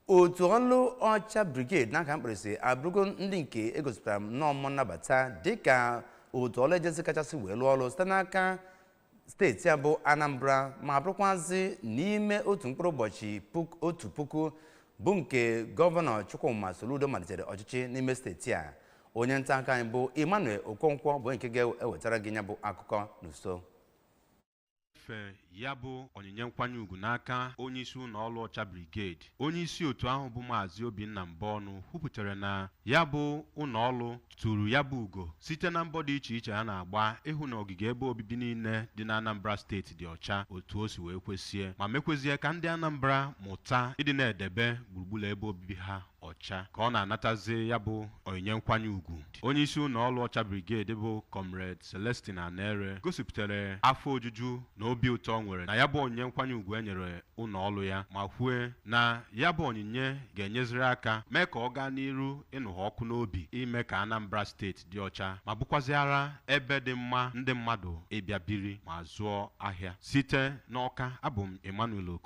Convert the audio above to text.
Otu ọlụ Ọcha Brigade n'aka mkpirisi abụrụgo ndị nke egosipụtara nnọọ mmụọ nnabata dịka otu ọlụ agency kachasị wee lụọ ọrụ site n'aka steeti a bụ Anambra, ma bụrụkwazị n'ime otu mkpụrụ ụbọchị 1000 bụ nke Gọvanọ Chukwuma Soludo malitere ọchịchị n'ime steeti a. Onye nta akụkọ anyị bụ Emmanuel Okonkwo bụ nke ga-ewetara gị ya bụ akụkọ n'uso. Efe ya bụ onyinye nkwanye ugwu n'aka onyeisi ụlọ ọrụ Ọcha Brigade, onyeisi otu ahụ bụ Maazị Obinna Mbọnụ kwupụtara na ya bụ ụlọ ọrụ tụrụ ya bụ ugo site na mbọ dị iche iche ha na-agba ịhụ na ogige ebe obibi niile dị na Anambra Steeti dị ọcha otu o si wee kwesie, ma mekwezie ka ndị Anambra mụta ịdị na-edebe gburugburu ebe obibi ha ọcha. Ka ọ na-anatazi ya bụ onyinye nkwanye ugwu, onyeisi ụlọ ọrụ Ọcha Brigade bụ Comrade Celestine Anere gosipụtara afọ ojuju na obi ụtọ nwere na ya bụ onyinye nkwanye ugwu e nyere ụlọ ọrụ ya, ma kwue na ya bụ onyinye ga-enyeziri aka mee ka ọ gaa n'iru ịnụ ha ọkụ n'obi ime ka Anambra Steeti dị ọcha ma bụkwaziara ebe dị mma ndị mmadụ ịbịa biri ma zụọ ahịa. Site n'Ọka, abụ m Emmanuel.